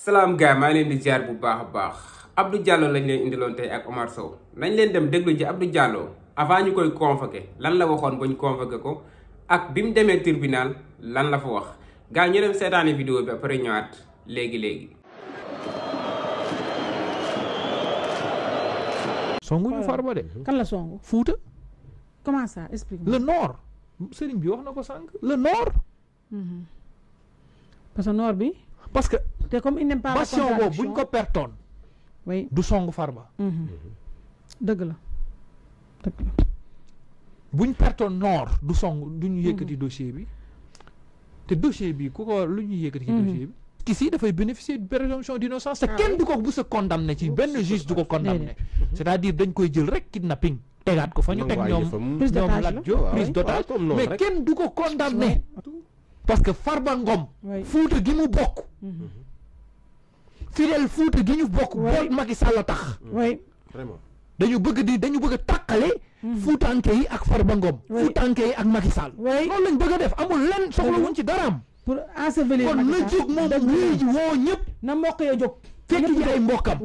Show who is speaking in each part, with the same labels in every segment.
Speaker 1: salaam gars maa ngi leen di ziar bu baax a baax Abdou Diallo lañ leen indiloon tey ak Omar Sow nañ leen dem déglu ji Abdou Diallo avant ñu koy convoqué lan la waxoon ba ñu convoqué ko ak bi mu demee tribunal lan la fa wax gars ñu dem seetaani vidéo bi après ñëwaat léegi.
Speaker 2: songuñu Farba de.
Speaker 3: kan la songu.
Speaker 2: Fuuta.
Speaker 3: comment ça explique-moi.
Speaker 2: le nord. Sëriñ bi wax na ko sànq. le nord.
Speaker 3: parce que nord bi.
Speaker 2: parce que.
Speaker 3: te comme il n'aime pas la
Speaker 2: bastion boobu buñ ko pertoon.
Speaker 3: oui
Speaker 2: du songu Farba.
Speaker 3: dëgg la.
Speaker 2: buñ pertoon nord du song du ñu yëkkati dossier bi. te dossier bi ku ko lu ñuy yëkkati ci dossier bi. ici dafay bénéficier de présomption d'innocence. te kenn du ko bu sa condamné ci benn juge du ko condamné. c'est-à-dire dañ koy jël rek kidnapping. tegaat ko fa ñu teg ñoom Lat Diop prise d'otage mais kenn du ko condamné. parce que Farba Ngom. Fuuta gi mu bokk. fidèle Fuuta gi ñu bokk. boot Macky Sall tax.
Speaker 4: vraiment
Speaker 2: dañu bëgg a tàqale. Fuutanke yi ak Farba Ngom. Fuutanke yi ak Macky Sall. loolu lañ bëgg a def amul lenn soxla wuñ ci daraam.
Speaker 3: pour ensevelir
Speaker 2: kon na jóg moom wii ji woo ñëpp.
Speaker 3: na mbokk ya jóg.
Speaker 2: fekk ji ay mbokkam.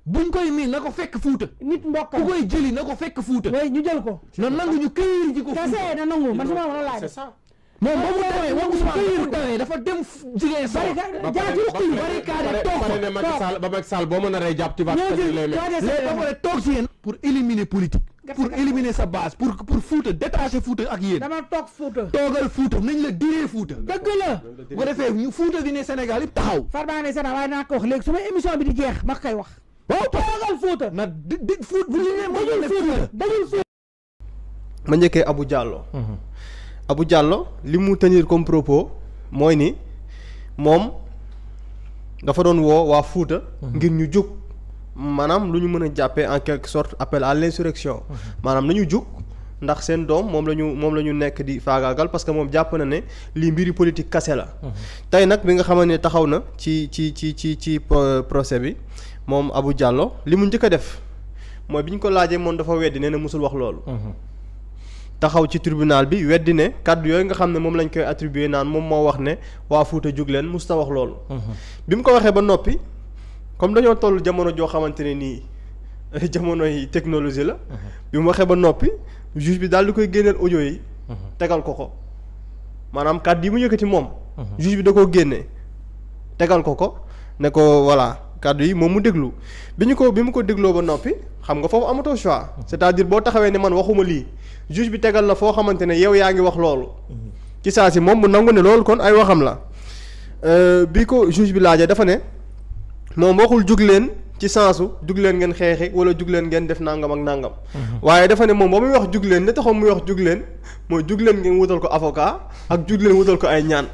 Speaker 2: buñ koy miin na ko fekk Fuuta.
Speaker 3: nit mbokkam
Speaker 2: ku koy jëli na ko fekk Fuuta.
Speaker 3: ñu jël ko.
Speaker 2: na nangu ñu këyir ji ko Fuuta.
Speaker 3: kese na nangu man sama la laaj.
Speaker 4: c'est ça.
Speaker 2: moom ba mu tawee moom Ousmane tawee dafa dem jigéen sax. barricade toog fa
Speaker 4: ba Macky Sall boo mën a rey jàpp ci ba
Speaker 2: pare toog ci yéen pour éliminer politique. pour éliminer sa base pour Fuuta détacher Fuuta ak yéen.
Speaker 3: dama toog Fuuta.
Speaker 2: toogal Fuuta nañ la diree Fuuta. dëgg la bu ko defee ñu Fuuta di ne Sénégal yëpp taxaw.
Speaker 3: Farba ne Sénégal waaye naa ko wax léegi su ma émission bi di jeex ma koy wax.
Speaker 2: waaw
Speaker 3: toogal Fuuta.
Speaker 2: na di Fuuta bu ñu nee dajul Fuuta
Speaker 3: dajul Fuuta.
Speaker 5: ma njëkkee Abou Diallo. Abou Diallo li mu tenir comme propos mooy ni moom dafa doon woo waa Fuuta. ngir ñu jóg maanaam lu ñu mën a jàppee en quelque sorte appel à l'insurrection. maanaam nañu jóg ndax seen doom moom la ñu nekk di faagaagal parce que moom jàpp na ne lii mbiri politique kase la. tey nag bi nga xamante ne taxaw na ci procès bi moom Abou Diallo li mu njëkk a def mooy bi ñu ko laajee moom dafa weddi nee na musul wax loolu. taxaw ci tribunal bi weddi ne kàddu yooyu nga xam ne moom lañ koy attribuer naan moom moo wax ne waa Fuuta jug leen musta wax loolu. bi mu ko waxee ba noppi comme dañoo toll jamono joo xamante ne nii jamono yi technologie la. bi mu waxee ba noppi juge bi daal di koy génneel audio yi. tegal ko maanaam kàddu yi mu yëkkati moom. juge bi da koo génnee tegal ko ne ko voilà kàddu yi moom mu déglu bi mu ko dégloo ba noppi xam nga foofu amatoo choix. c'est-à-dire boo taxawee ne man waxuma lii. juge bi tegal la foo xamante ne yow yaa ngi wax loolu. ci saa si moom mu nangu ne loolu kon ay waxam la. bi ko juge bi laajee dafa ne moom waxul jug leen ci sensu jug leen ngeen xeexi wala jug leen ngeen def nangam ak nangam. waaye dafa ne moom ba muy wax jug leen ne taxaw muy wax jug leen mooy jug leen ngeen wutal ko avocat ak jug leen wutal ko ay ñaan.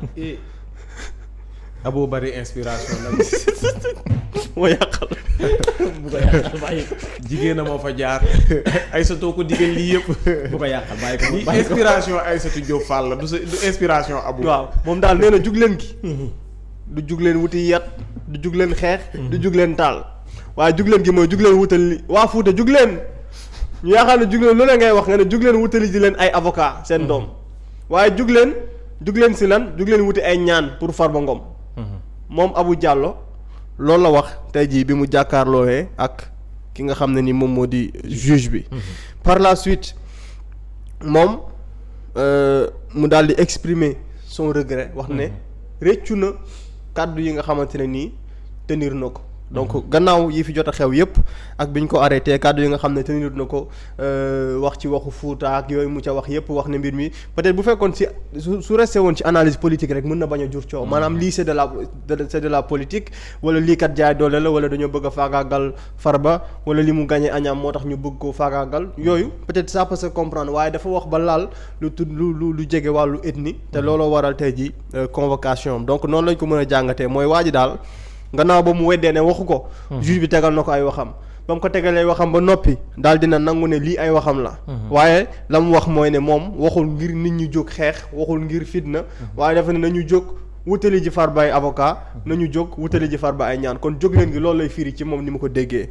Speaker 4: Abo bari inspiration nag.
Speaker 5: moo yàqal.
Speaker 4: bu ko yàqal bàyyi ko. jigéen a moo fa jaar. Aïssatou ko digal lii yëpp.
Speaker 6: bu ko yàqal bàyyi ko
Speaker 4: lii inspiration Aïssatou Diop Fall la du inspiration Abou.
Speaker 5: waaw moom daal nee na jug leen gi. du jug leen wuti yat du jug leen xeex. du jug leen taal. waaye jug leen gi mooy jug leen wutali li waa Fuuta jug leen. ñu yaakaar ne jug leen lu ne ngay wax nga ne jug leen wutali ji leen ay avocat seen doom. waaye jug leen si lan jug leen wuti ay ñaan pour Farba Ngom. moom Abou Diallo loolu la wax tey jii bi mu jàkkaarloowee ak ki nga xam ne ni moom moo di juge bi. par la suite moom mu daal di exprimer son regret wax ne réccu na kàddu yi nga xamante ne nii tenir na ko. donc gannaaw yi fi jot a xew yépp ak bi ñu ko arrêté kàddu yi nga xam ne tenir na ko wax ci waxu Fuuta ak yooyu mu ca wax yépp wax ne mbir mi peut-être bu fekkoon ci su resté woon ci analyse politique rek mën na bañ a jur coow maanaam lii c'est de la politique wala lii kat jaay doole la wala dañoo bëgg a faagaagal Farba wala li mu gagné añaam moo tax ñu bëgg ko faagaagal yooyu peut-être ça peut se comprendre waaye dafa wax ba laal lu jege wàllu ethnie te looloo waral tey ji convocation donc noonu lañ ko mën a jàngatee mooy waa ji daal gannaaw ba mu weddee ne waxu ko. juge bi tegal na ko ay waxam ba mu ko tegalee waxam ba noppi daal dina nangu ne lii ay waxam la. waaye la mu wax mooy ne moom waxul ngir nit ñi jóg xeex waxul ngir fitna. waaye dafa ne nañu jóg wutali ji Farba ay avocat nañu jóg wutali ji Farba ay ñaan kon jóg leen gi loolu lay firi ci moom ni mu ko déggee.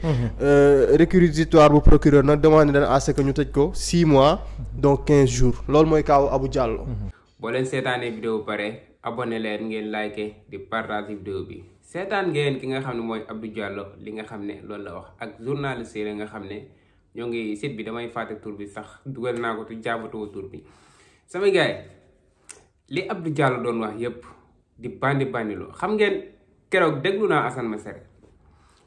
Speaker 5: réquisitoire bu procureur nag demandé na à ce que ñu tëj ko 6 mois donc 15 jours loolu mooy kaawu Abou Diallo.
Speaker 1: boo leen seetaanee vidéo bu pare abonné leen ngeen liké di partage vidéo bi. seetaan ngeen ki nga xam ne mooy Abdou Diallo li nga xam ne loolu la wax ak journaliste yi nga xam ne ñoo ngi site bi damay fàtte tur bi sax dugal naa ko tu jàmbatoo tur bi sama gars li Abdou Diallo doon wax yépp di bandi lu xam ngeen keroog déglu naa Assane Masere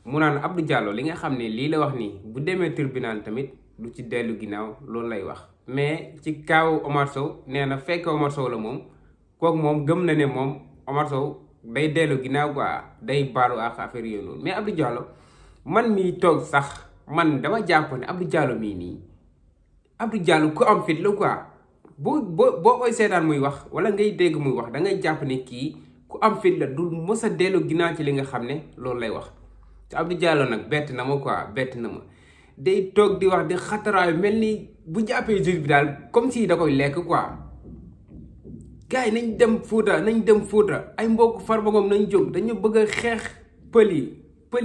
Speaker 1: mu naan Abdou Diallo li nga xam ne lii la wax nii bu demee tribunal tamit du ci dellu ginnaaw loolu lay wax mais ci kaaw Omar Sow nee na fekk Omar Sow la moom kooku moom gëm na ne moom Omar Sow day dellu ginnaaw quoi day baalu ak affaire yooyu noonu mais Abdou Diallo man mii toog sax man dama jàpp ne Abdou Diallo mii nii Abdou Diallo ku am fit la quoi boo koy seetaan muy wax wala ngay dégg muy wax da ngay jàpp ne kii ku am fit la du mës a dellu ginnaaw ci li nga xam ne loolu lay wax te Abdou Diallo nag bett na ma quoi bett na ma day toog di wax di xataraayu mel ni bu jàppee juge bi daal comme si da koy lekk quoi gars yi nañ dem Fuuta ay mbokk Farba Ngom nañ jóg dañu bëgg a xeex pël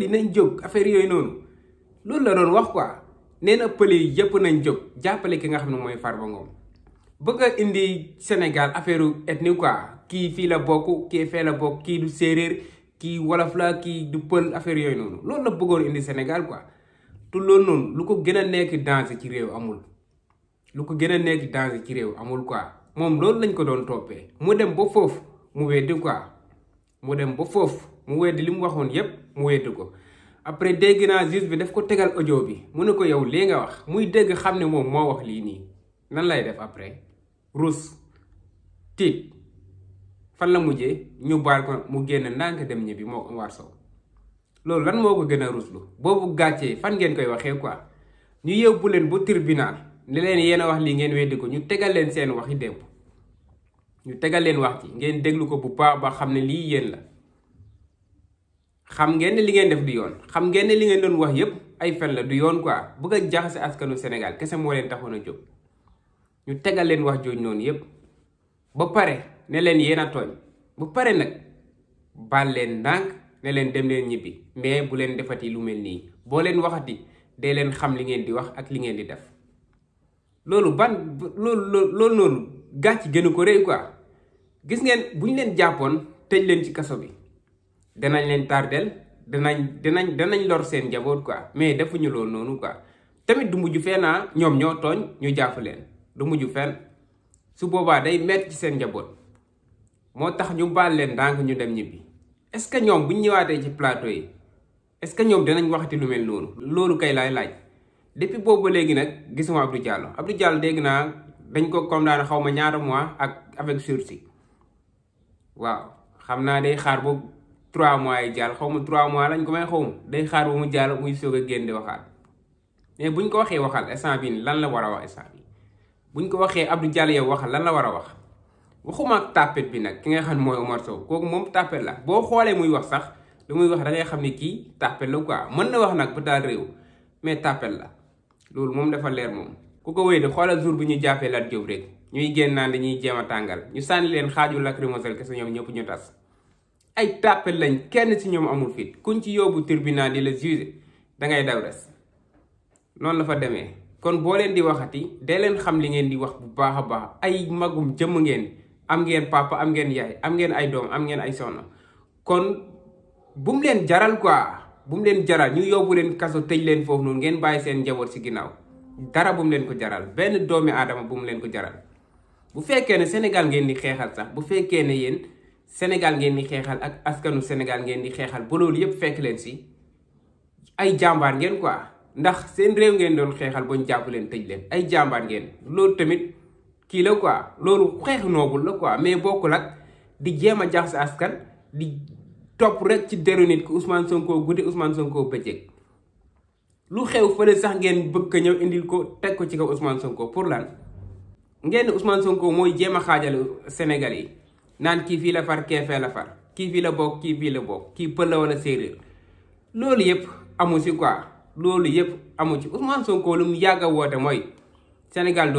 Speaker 1: yi nañ jóg affaire yooyu noonu loolu la doon wax quoi nee na pël yi yëpp nañ jóg jàppale ki nga xam ne mooy Farba Ngom bëgg a indi Sénégal affaire ethnie quoi kii fii la bokk kii fee la bokk kii du séeréer kii wolof la kii du pël affaire yooyu noonu loolu la bëggoon indi Sénégal quoi te loolu noonu lu ko gën a nekk danger ci réew amul lu ko gën a nekk danger ci réew amul quoi moom loolu lañ ko doon toppee mu dem ba foofu mu weddi quoi mu dem ba foofu mu weddi li mu waxoon yépp mu weddi ko après dégg naa juge bi daf ko tegal audio bi mu ne ko yow lii nga wax muy dégg xam ne moom moo wax lii nii nan lay def après rus tiit fan la mujjee ñu baal ko mu génn ndànk dem ñibbi moo Omar Sow loolu lan moo ko gën a ruslu boobu gàccee fan ngeen koy waxee quoi ñu yóbbu leen ba tribunal ne leen yéen a wax lii ngeen weddi ko ñu tegal leen seen waxi démb ñu tegal leen wax ci ngeen déglu ko bu baax ba xam ne lii yéen la xam ngeen ne li ngeen def du yoon xam ngeen ne li ngeen doon wax yépp ay fen la du yoon quoi bëgg a jaxase askanu Sénégal kese moo leen taxoon a jóg ñu tegal leen wax jooju noonu yépp ba pare ne leen yéen a tooñ bu pare nag baal leen ndànk ne leen dem leen ñibbi mais bu leen defati lu mel nii boo leen waxati dee leen xam li ngeen di wax ak li ngeen di def loolu loolu noonu gàcc gënu ko rëy quoi gis ngeen bu ñu leen jàppoon tëj leen ci kaso bi danañ leen tardel danañ lor seen njaboot quoi mais defuñu loolu noonu quoi tamit du mujj fenn ñoom ñoo tooñ ñu jàpp leen du mujj fenn su boobaa day metti ci seen njaboot moo tax ñu baal leen ndànk ñu dem ñibbi est-ce que ñoom bu ñu ñëwaatee ci plateau yi est-ce que ñoom dinañ waxati lu mel noonu loolu kay laay laaj depuis boobu ba léegi nag gisuma Abdou Diallo dégg naa dañ ko condamné xaw ma ñaata mois ak avec sursis waaw xam naa day xaar ba 3 mois yi jàll xaw ma 3 mois lañ ko may xaw ma day xaar ba mu jàll muy soog a génn di waxaat mais buñ ko waxee waxal instant bi lan la war a wax instant bi buñ ko waxee Abdou Diallo yow waxal lan la war a wax waxuma ak tàppet bi nag ki nga xam ne mooy Omar Sow kooku moom tàppet la boo xoolee muy wax sax lu muy wax da ngay xam ne kii tàppet la quoi mën na wax nag ba taal réew mais tàppet la loolu moom dafa leer moom ku ko wéy de xoolal jour bi ñu jàppee Lat Diop rek ñuy génn naan dañuy jéem a tàngal ñu sànni leen xaaju lacrymogène kese ñoom ñëpp ñu tas ay tàppet lañ kenn ci ñoom amul fit kuñ ci yóbbu tribunal di la juger dangay daw des noonu la fa demee kon boo leen di waxati dee leen xam li ngeen di wax bu baax a baax ay magum jëmm ngeen am ngeen papa am ngeen yaay am ngeen ay doom am ngeen ay soxna kon bu mu leen jaral quoi bu mu leen jaral ñu yóbbu leen kaso tëj leen foofu noonu ngeen bàyyi seen njaboot ci ginnaaw dara bu mu leen ko jaral benn doomi aadama bu mu leen ko jaral bu fekkee ne Sénégal ngeen di xeexal sax bu fekkee ne yéen Sénégal ngeen di xeexal ak askanu Sénégal ngeen di xeexal ba loolu yépp fekk leen ci ay jàmbaar ngeen quoi ndax seen réew ngeen doon xeexal ba ñu jàpp leen tëj leen ay jàmbaar ngeen loolu tamit kii la quoi loolu xeex noobul la quoi mais bokkul ak di jéem a jax sa askan di topp rek ci deru nit ku Ousmane Sonko guddi Ousmane Sonko bëccëg lu xew fële sax ngeen bëgg ko ñëw indil ko teg ko ci kaw Ousmane Sonko pour lan ngeen ne Ousmane Sonko mooy jéem a xaajal Sénégal yi naan kii fii la far kee fee la far kii fii la bokk kii fii la bokk kii pël la wala séeréer loolu yëpp amu si quoi loolu yëpp amu ci Ousmane Sonko lu mu yàgg a woote mooy Sénégal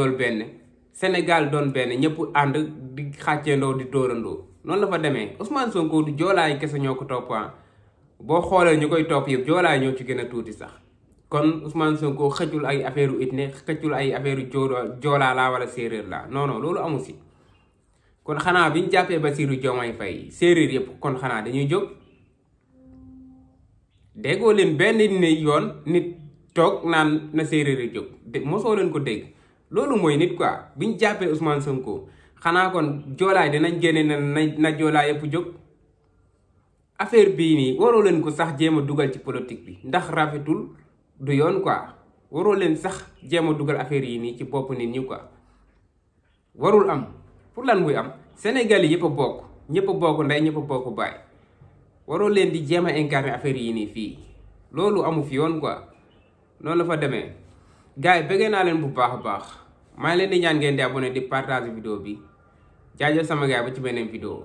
Speaker 1: doon benn ñëpp ànd di xàcceendoo di dóorandoo noonu la fa demee Ousmane Sonko du joolaay kese ñoo ko topp boo xoolee ñu koy topp yëpp joolaay ñoo ci gën a tuuti sax kon Ousmane Sonko xëccul ay affaire u it ne xëccul ay affaire u joolaa laa wala séeréer laa non loolu amu si kon xanaa bi ñu jàppee Bassirou Diomaye Faye séeréer yëpp kon xanaa dañuy jóg déggoo leen benn ne yoon nit toog naan na séeréer yi jóg mosoo leen ko dégg loolu mooy nit quoi biñ jàppee Ousmane Sonko xanaa kon joolaay dinañ génne na joolaay yëpp jóg affaire bii nii waroo leen ko sax jéem a dugal ci politique bi ndax rafetul du yoon quoi waroo leen sax jéem a dugal affaire yi nii ci bopp nit ñi quoi warul am pour lan muy am Sénégal yi yëpp a bokk ñëpp a bokk ndey ñëpp a bokk baay waroo leen di jéem a incarner affaire yi nii fii loolu amu fi yoon quoi noonu la fa demee gars yi bëggee naa leen bu baax a baax maa ngi leen di ñaan ngeen di abonné di partage vidéo bi jaajëf sama gars ba ci beneen vidéo